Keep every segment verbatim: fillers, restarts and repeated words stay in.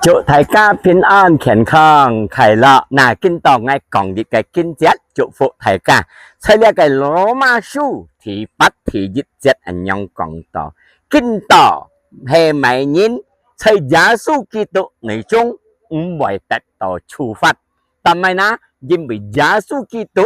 祝大家平安、健康、快樂。那今朝𠊎講一個經節，祝福大家。在這個羅馬書第八第一節恁樣講到：今朝係麼人在耶穌基督內中毋會得到處罰。但係呢，因為耶穌基督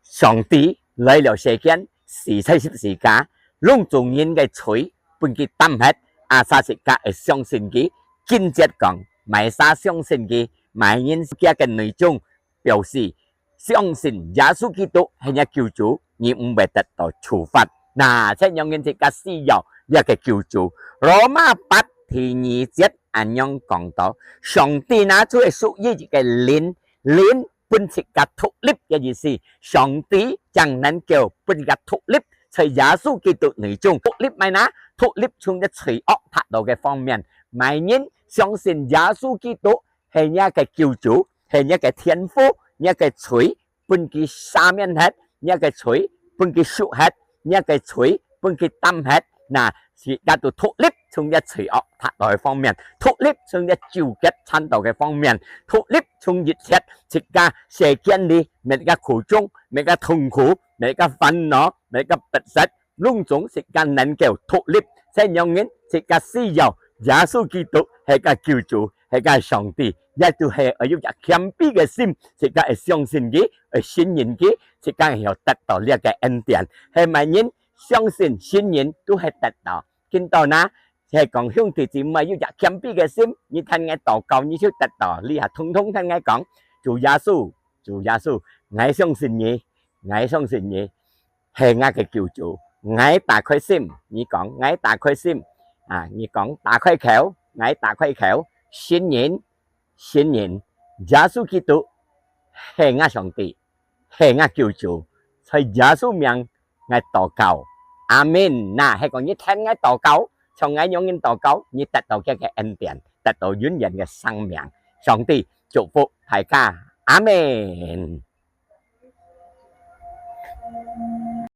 上帝來了世間，死在十字架，攏總人个罪分佢擔忒，asal自家會相信佢。經節講，麼儕相信佢，麼人佢个內中表示相信耶穌基督係若救主，你毋會得到處罰。那，恁樣人自家需要這個救主。羅馬八第二節恁樣講到，上帝呢，就係屬於一個靈，靈 分自家獨立个意思。上帝正能夠分自家獨立，在耶穌基督內中獨立麼呢？獨立從這罪惡法度个方面。麼人相信耶穌基督係若个救主，係若个天父，若个罪分佢赦免忒，若个罪分佢贖忒，若个罪分佢擔忒。那，自家都獨立從這罪惡法度个方面，獨立從這糾結纏鬥个方面，獨立 從一切自家世間裡每個苦衷、每個痛苦、每個煩惱、每個不適，攏總自家能夠脫離。恁樣人自家需要耶穌基督係个救主，係个上帝，也就係愛有隻謙卑个心，自家愛相信佢，愛信任佢，自家會得到這個恩典。係麼人相信、信任都係得到。 今朝呢，係講兄弟姊妹有隻謙卑个心，你聽𠊎禱告，你就得到。這下通通聽𠊎講，主耶穌，主耶穌，𠊎相信你，𠊎相信你係𠊎个救主。𠊎打開心，你講，𠊎打開心，啊，你講，打開口，𠊎打開口，信任，信任耶穌基督係𠊎上帝，係𠊎救主，在耶穌名 𠊎禱告。阿們。那，係講你聽𠊎禱告，像𠊎仰般禱告，你得到佢个恩典，得到永遠个生命。上帝祝福大家。阿們。